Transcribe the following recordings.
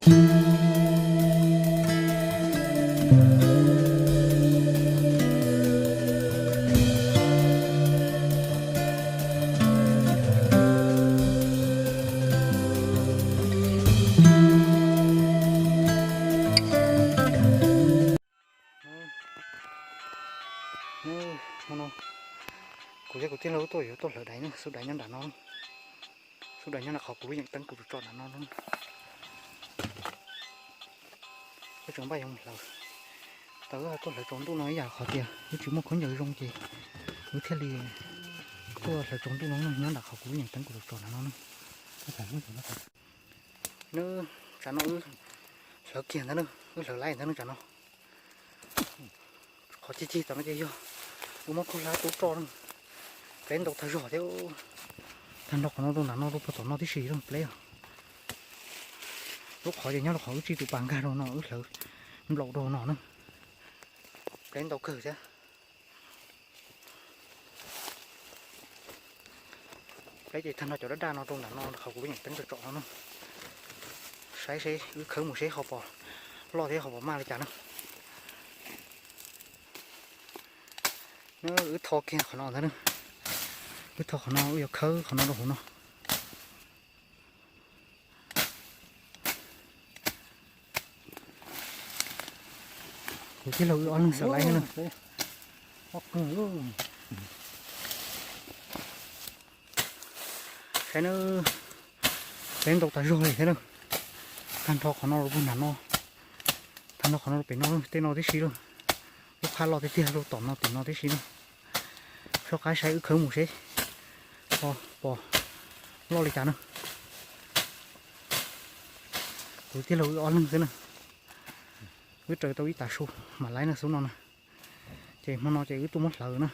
Hmo no kuv thiab kuv tij laug tuaj yuav tuaj hlawv daiv na, xub daiv nyob nram no, xub daiv nyob nram qhov kuv lub yeem teeb kuv tso nram no. Wb tseem npaj yuav mus hlawv, tau wb tuaj hlawv tsaus ntuj no ib yam qhov tias wb tsis muaj khaub ncaws zoo ces wb thiaj li tuaj hlawv tsaus ntuj no nyob nram qhov kuv lub yeem teeb kuv tso nram no. Nws tsam no wb hlawv kiag ntawd na, wb hlawv laib ntawd na tsam no. Qhov cig cig tom no ces yog wb muab khaub hlab tub roj na, pleb ntau tag zog thiab. Tag nrho qhov no rau nram no rau puag tom no tib si na pleb. Lub qhov ces nyob rau qhov wb tsij tus pas nkag rau no wb hlawv nplaum rau no na, pleb ntau kawg thiab. Pleb ces tag nrho cov daj daj no rau nram no qhov kuv lub yeem teeb tsom tsom no na. Saib seb wb khawb mus seb ho pom loj thiab ho pom maj li cas na. Wb tho kiag qhov no ntag na, wb tho qhov no wb yuav khawb qhov no rau hauv no. Kuv tij laug wb ob leeg xav laib na. Saib na, pleb ntau tas zog li thiab na. Tag nrho qhov no rau puag nram no, tag nrho qhov no rau pem no, tej no tib si lawm. Lub phaj loj tiag tiag rau tom no tim no tib si na. Soj qab saib wb khawb mus seb ho pom loj li cas na. Kuv tij laug wb ob leeg xwb na. Wb raws tau ib tav su mam laib na xub no na. Ces hmo no ces wb tuaj muab hlawv na.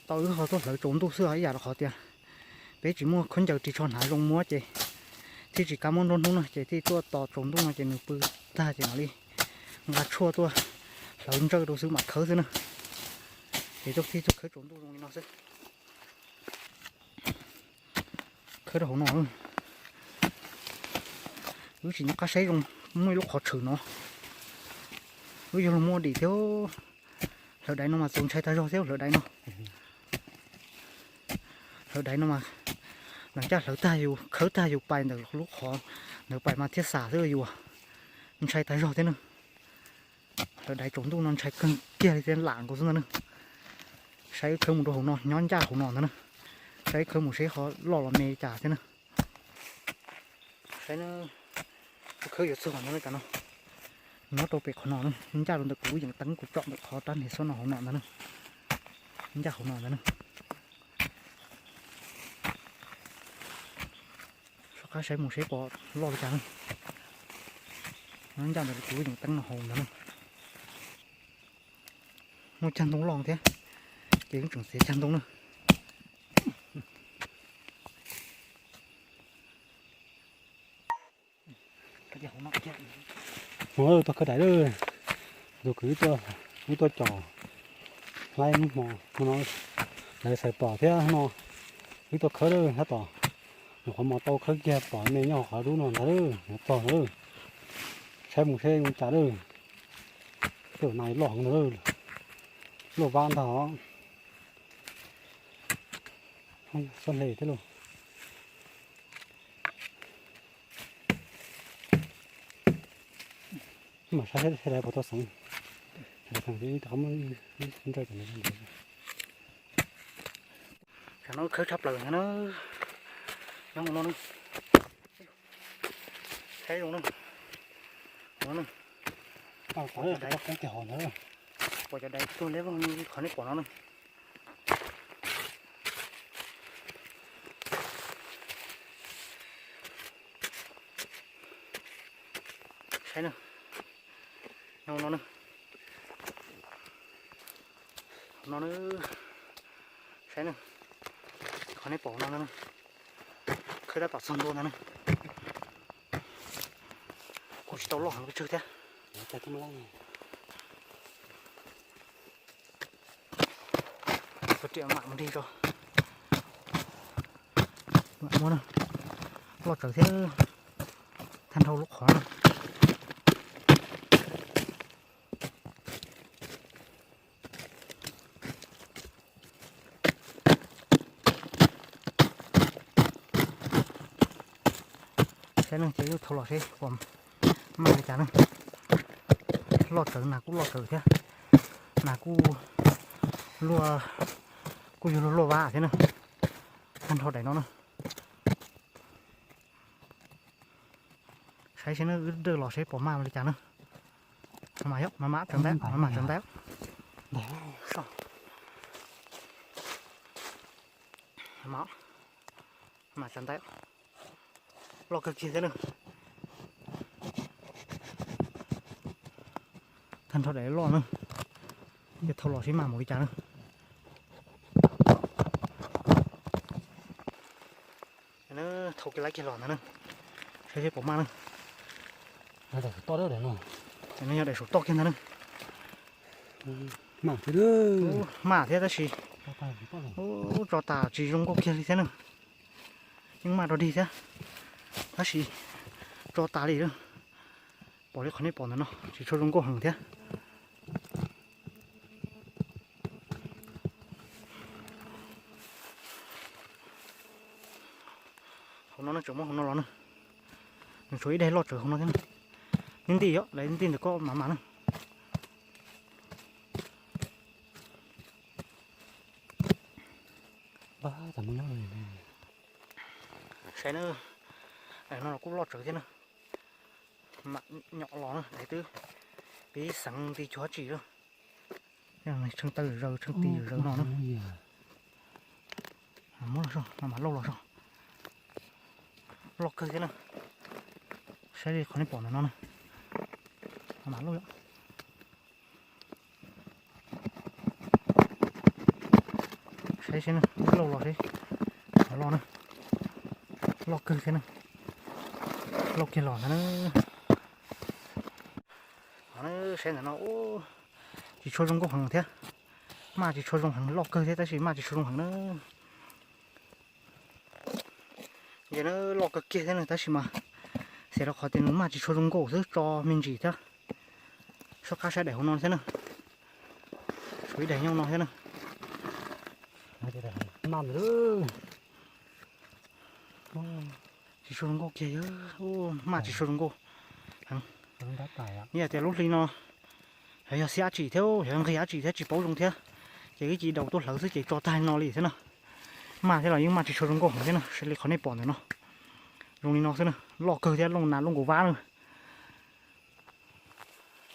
Tau wb ho tuaj hlawv tsaus ntuj xwb os ib yam rau qhov tias peb tsis muaj khaub ncaws ris tsho hnav zoo muab ces thiaj tsis kam muab nruab hnub na ces thiaj tuaj tos tsaus ntuj no ces nws pw tag ces mam li nqa tshuaj tuaj hlawv ntsawj rau xwb mam khawb xwb na. Ces tuaj thiaj tuaj khawb tsaus ntuj zoo li no xwb. Khawb rau hauv no. Wb tsis nco qab saib zoo, muaj ib lub qhov tshwm no. Wb yog los muaj dim thiab. Hlawv daiv no mas txaus ntshai tag zog thiab hlawv daiv no. Hlawv daiv no mas, lam caj hlawv tag yus khawb tag yus pais ntawm lub qhov ntawd pais mas thiaj xam xwb yus. Ntshai tag zog thiab na. Hlawv daiv tsaus ntuj no ntshai kawg kiag li thiab lam nkaus xwb ntag na. Saib wb khawb mus rau hauv no nyob ncaj hauv no ntag na. Saib wb khawb mus seb ho loj los me li cas thiab na. Saib na, kuv khawb yuav txog ntag na cas no. Nyob rau pem qhov no na, ncaj rau ntawm kuv lub yeem teeb kuv tsom ntawm qhov rab niag xub no hauv no ntag na. Ncaj hauv no ntag na. Soj qab saib mus seb pom loj li cas na. Nyob ncaj ntawm kuv lub yeem teeb no hauv ntag na. Muaj cag ntoo loj thiab, ces wb tseem txiav cag ntoo na. Hmo no tuaj khawb daiv lawm, tus kwv wb tuaj com hlaib hmo no, lawv xaws pom thiab no, wb tuaj khawb lawm tab tom, nyuam qhuav mos tau khawb kiag pom me nyob qhov dub no ntag lawm, txog ntag lawm. Saib mus seb zoo cas lawm. Tej zaum nas loj heev ntag lawm, luaj vab ntag os. Xob hle thiab lauj. Mas saib seb daiv puas tau xeev. Ib qhov muab ntsawj tam no. Tam no khawb tshaj plaws ntag na. Nyob hauv no na. Saib zoo na. Hauv no na. Pom cov daiv tuag liab vog li qhov nej pom no na. Saib na, no no na, no na, saib na, qhov nej pom no na, khawb tab tom txog ntua ntag na. Kuj tsis tau loj heev pes tsawg thiab. Ua riam mam mus nrig tso. Mam muab na. Loj tsawv thiab, tag nrho lub qhov no. Saib ne, ces yuav thau los seb puas maj li cas ne. Loj tsawv, nas kuj loj tsawv thiab, nas kuj luaj, kuj yuav luag luaj vab thiab na. Tag nrho daim no na. Saib seb na, wb dawj los seb puas maj li cas na. Mas yog mas maj tsawv ntawd, mas maj tsawv ntawd. Mas tsawv ntawd, loj kawg kiag thiab na. Tag nrho daim loj na, ces thau los seb maj mus li cas na. Thau kiag laib kiag los ntag na, saib seb puas maj na. Yog daim saum toj kiag ntag na. Maj thiab tab sis tso tas tsis zoo nkauj kiag li thiab na. Yeej maj rau dig thiab, tab sis tso tas li. Pom li qhov nej pom ntawm no tsis tshua zoo nkauj heev thiab. Hauv no ne, tseem muab hauv no los ne, nws tshuav ib daim loj tsawv hauv no thiab ne. Neb nti os, lawv nti ntawm koj mas mas na. Saib na, no los kuj loj tsawv thiab na. Mam nyom los na, daim twb pib xeev nti cuag tsis lawm. Tshee taw zaws, tshee tis zaws no na. Muab los so, mam lauj los so. Loj kawg thiab na. Saib li qhov nej pom ntawm no na. Mam lauj. Saib seb na, lauj los seb. Los na. Loj kawg thiab na. Lauj kiag los ntag na. Saib ntawm no, tsis tshua zoo nkauj heev thiab. Maj tsis tshua zoo heev, loj kawg thiab tab sis maj tsis tshua zoo heev na. Ces na, loj kawg kiag thiab na tab sis mas xiam rau qhov tias nws maj tsis tshua zoo nkauj xwb, tso me ntsis thiab. Soj qab saib daim hauv no thiab na. Tshuav ib daim nyob no thiab na. Tsis tshua zoo nkauj kiag, maj tsis tshua zoo nkauj heev. Yog tias lub hli no yog xiab dab tsi thiab, yog nqig dab tsi thiab tsis paub zoo thiab, ces wb cia li daus tuaj hlawv xwb ces tso tag no li thiab na. Maj thiab los yeej maj tsis tshua zoo nkauj heev thiab na, saib li qhov nej pom ntawm no. Zoo li no xwb na, loj kawg thiab, looj nas looj nkaus vab na.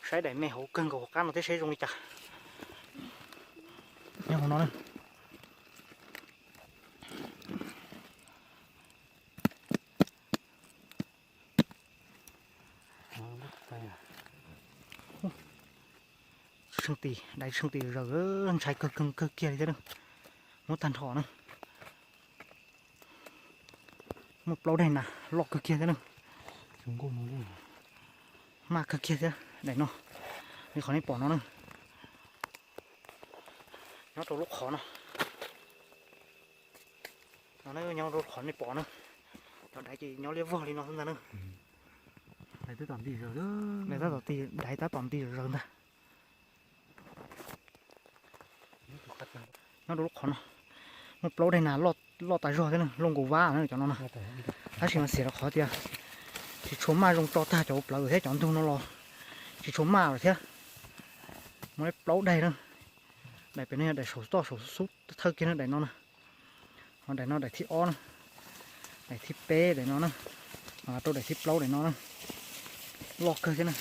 Saib daim me hauv kawg nkaus hauv qab no thiab seb zoo li cas. Nyob hauv no na. Tsheej tis, daim tsheej tis zaws, ntshai kawg kawg kiag li thiab na. Muab tag nrho na. Muaj plaub daim nas loj kawg kiag thiab na. Maj kawg kiag thiab daim no, li qhov nej pom no na. Nyob rau lub qhov no, nyob rau qhov nej pom na, cov daiv ces nyob liab vog li no xwb ntag na. Daiv tab tom nti zaws, daiv tab tom nti zaws ntag. Nyob rau lub qhov no muaj plaub daim nas loj tas zog thiab na, loj nkaus vab na cov no na. Tab sis mas xiam rau qhov tias tsis tshua maj zoo, tso tag cov plawv thiab cov ntug no los tsis tshua maj lawm thiab. Muaj plaub daim na, daim pem no yog daim saum toj saum xub thawj kiag na, daim no na. Ho daim no daim thib ob na, daim thib peb daim no na, rau daim thib plaub daim no na. Loj kawg thiab na.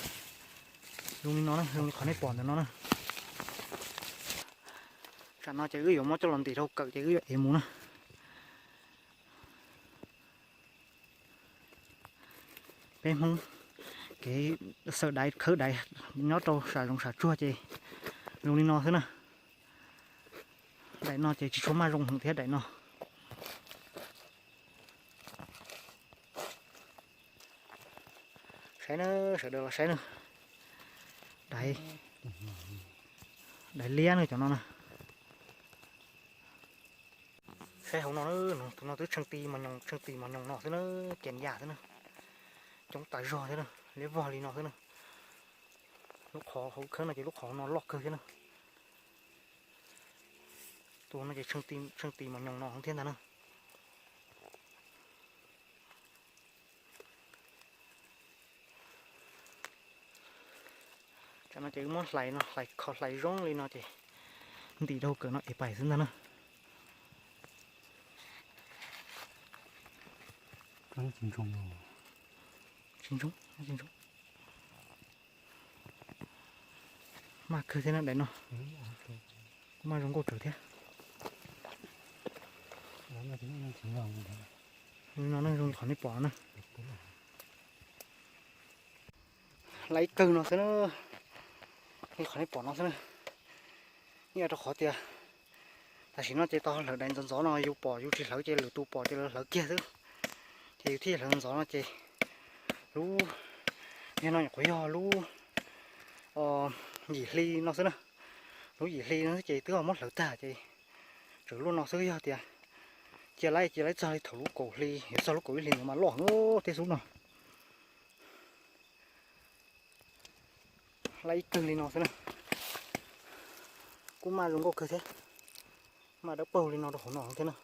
Zoo li no na, zoo li qhov nej pom ntawm no na. Tsam no ces wb yuav muab coj los ntim rau kawm ces wb yuav ev mus na. Peb Hmoob kev xaws daiv khawb daiv nyob rau sam zoov sam tsuag ces zoo li no xwb na. Daim no ces tsis tshua maj zoo heev thiab daim no. Saib na, sawv daws los saib na. Daiv, daiv liab na cov no na. Saib hauv no, tus no twb tsheej ti mos nyoos, tsheej ti mos nyoos no xwb na, ces yam xwb na, coob tas zog thiab na, liab vog li no xwb na. Lub qhov hauv khawb no ces lub qhov no loj kawg thiab na. Tus no ces tsheej ti mos nyoos no thiab ntag na. Tam no ces wb muab hlais no, hlais kho hlais zoo li no ces ntim rau kawm no es pais xwb ntag na. Tsis ntsoov, tsis ntsoov. Maj kawg thiab na daim no, kuj maj zoo nkauj tsawv thiab. No neej zoo li qhov nej pom na. Laiv kawg no xwb na, li qhov nej pom no xwb na. Ib yam rau qhov tias tam sim no ces tau hlawv daim ntxov ntxov no yus pom yus tsis hlawv ces lwm tus pom ces lawv hlawv kiag xwb. Ces yus thiaj hlawv ntxov no ces lub, yog no nyuam qhuav yog lub yim hli no xwb na. Lub yim hli no xwb ces twb muab hlawv tag ces tseem luaj no xwb, yog tias cia laib cia laib txog li thaum lub kaum hli yuav txog lub kaum ib hlis ntawd mas loj heev tej xub no. Laiv ib kawg li no xwb na. Kuj maj zoo nkauj kawg thiab, maj dawb paug li no rau hauv no thiab na.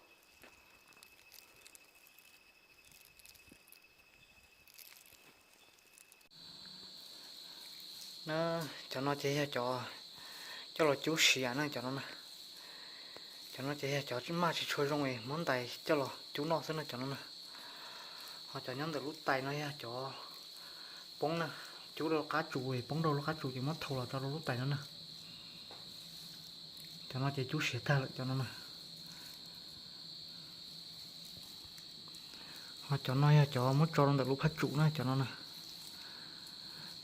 Na, cov no ces yog cov coj los cub siav na cov no na. Cov no ces yog cov maj tsis tshua zoo es muab ntais coj los cub noj xwb na cov no na. Ho cov nyob ntawm lub tais no yog cov poob na, cub rau qab tsu es poob rau lub qab tsu ces muab thau los tso rau lub tais no na. Cov no ces cub siav tag lawm cov no na. Ho cov no yog cov muab tso rau ntawm lub phaj tsum na cov no na.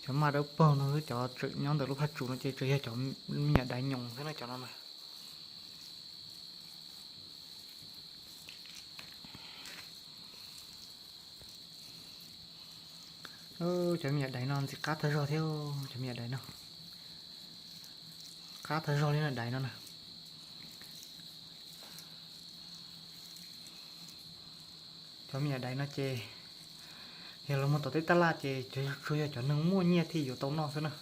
Cov maj dawb paug no xwb, cov tseem nyob ntawm lub phaj tsum no ces tseem yog cov me nyuam daiv nyoos xwb na cov no na. Cov me nyuam daiv no ntxim qab tag zog thiab, cov me nyuam daiv no qab tag zog li na daiv no na. Cov me nyuam daiv no ces yog los mus tom tej taj laj ces tsuas yog cov neeg muaj nyiaj thiaj yuav tau noj xwb na.